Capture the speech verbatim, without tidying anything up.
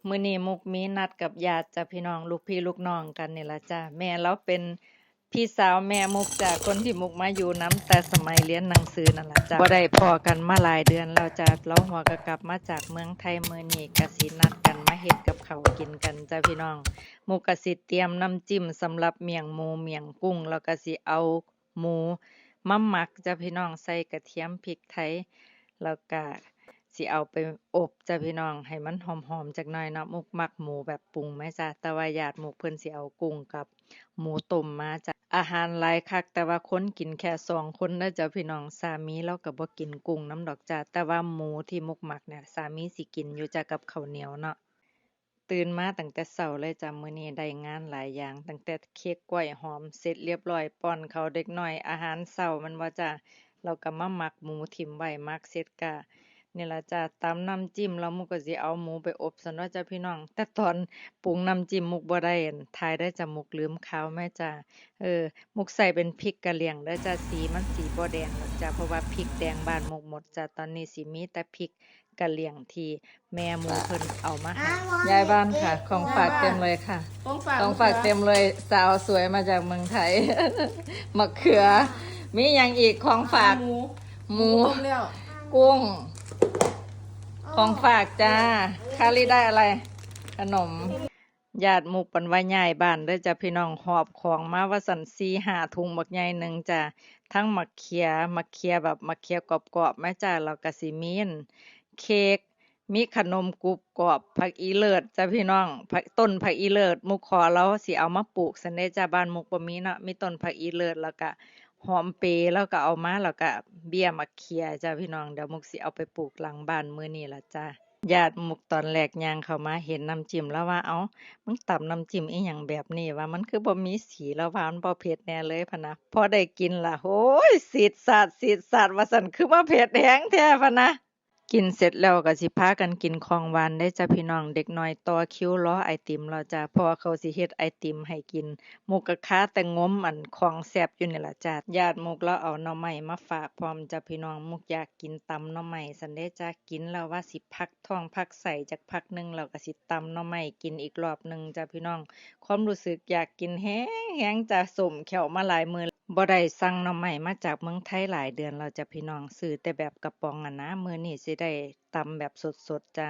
มื้อนี้มุกมีนัดกับญาติจ้ะพี่น้อง ลูกพี่ลูกน้องกันนี่ล่ะจ้ะ แม่เลาเป็นพี่สาวแม่มุกจ้ะ คนที่มุกมาอยู่นำแต่สมัยเรียนหนังสือนั่นล่ะจ้ะ บ่ได้พ้อกันมาหลายเดือนแล้วจ้ะ เลาฮอดก็กลับมาจากเมืองไทย มื้อนี้ก็สินัดกันมาเฮ็ดกับข้าวกินกันจ้ะพี่น้อง มุกก็สิเตรียมน้ำจิ้มสำหรับเมี่ยงหมูเมี่ยงกุ้ง แล้วก็สิเอาหมูมาหมักจ้ะพี่น้อง ใส่กระเทียมพริกไทย แล้วก็สิเอาไปอบจ้ะพี่น้อง ให้มันหอมๆ จักหน่อยเนาะ มุกมักหมูแบบปรุงแหมจ้ะ แต่ว่าญาติมุกเพิ่นสิเอากุ้งกับหมูต้มมาจ้ะ อาหารหลายคัก แต่ว่าคนกินแค่สองคนเด้อจ้ะพี่น้อง สามีเลาก็บ่กินกุ้งนำดอกจ้ะ แต่ว่าหมูที่มุกมักเนี่ย สามีสิกินอยู่จ้ะ กับข้าวเหนียวเนาะ ตื่นมาตั้งแต่เช้าเลยจ้ะ มื้อนี้ได้งานหลายอย่าง ตั้งแต่เค้กกล้วยหอมเสร็จเรียบร้อย ป้อนข้าวเด็กน้อย อาหารเช้าแม่นบ่จ้ะ แล้วก็มาหมักหมูถิ่มไว้ หมักเสร็จก็นี่ล่ะจ้ะ ตำน้ำจิ้ม แล้วมุกก็สิเอาหมูไปอบซั้นเนาะจ้ะพี่น้อง แต่ตอนปรุงน้ำจิ้มมุกบ่ได้อันถ่ายได้จ้ะ มุกลืมข่าวแหมจ้ะ เออ มุกใส่เป็นพริกกะเหรี่ยงเด้อจ้ะ สีมันสิบ่แดงดอกจ้ะ เพราะว่าพริกแดงบ้านมุกหมดจ้ะ ตอนนี้สิมีแต่พริกกะเหรี่ยงที่แม่หมู่เพิ่นเอามาให้ อ้าว ยายบ้านค่ะ ของฝากเต็มเลยค่ะ ของฝาก ของฝากเต็มเลย สาวสวยมาจากเมืองไทย มะเขือ มีหยังอีกของฝาก หมู หมู หมูต้มแล้ว กุ้ง ของฝากจ้า คาริได้อะไร ขนม ญาติมุกเพิ่นว่าย้ายบ้านเด้อจ้ะพี่น้อง หอบของมาว่าซั่น สี่ห้าถุงบักใหญ่หนึ่งจ้ะ ทั้งหมากเขีย หมากเขียแบบหมากเขียกรอบๆ แหมจ้ะ แล้วก็สิมีอันเค้ก มีขนมกรุบกรอบ ผักอีเลิศจ้ะพี่น้อง ผัก ต้นผักอีเลิศ มุกขอเลาสิเอามาปลูกซั้นเด้จ้ะ บ้านมุกบ่มีเนาะ มีต้นผักอีเลิศ แล้วก็หอมเป เลาก็เอามา แล้วก็เบี้ยหมากเขียจ้ะพี่น้อง เดี๋ยวมุกสิเอาไปปลูกหลังบ้านมื้อนี้ล่ะจ้ะ ญาติมุกตอนแรกย่างเข้ามาเห็นน้ำจิ้ม เลาว่า เอ้า มึงตำน้ำจิ้มอิหยังแบบนี้วะ มันคือบ่มีสี เลาว่ามันบ่เผ็ดแน่เลยพะนะ พอได้กินล่ะ โอ้ย สีดสาด สีดสาด ว่าซั่น คือมาเผ็ดแฮงแท้พะนะ กินเสร็จแล้วก็สิพากันกินของหวานเด้อจ้ะพี่น้อง เด็กน้อยต่อคิวรอไอติมแล้วจ้ะ เพราะว่าเขาสิเฮ็ดไอติมให้กิน มุกก็คาแต่งมอันของแซ่บอยู่นี่ล่ะจ้ะ ญาติมุกเลาเอาหน่อไม้มาฝากพร้อมจ้ะพี่น้อง มุกอยากกินตำหน่อไม้ซั้นเด้จ้ะ กินแล้วว่าสิพักท้องพักไส้จักพักหนึ่ง แล้วก็สิตำหน่อไม้กินอีกรอบหนึ่งจ้ะพี่น้อง ความรู้สึกอยากกินแฮงๆจ้ะ ส้มแข้วมาหลายมื้อ บ่ได้สั่งหน่อไม้มาจากเมืองไทยหลายเดือนแล้วจ้ะพี่น้อง ซื้อแต่แบบกระป๋องอะนะ มื้อนี้สิได้ตำแบบสดๆจ้ะ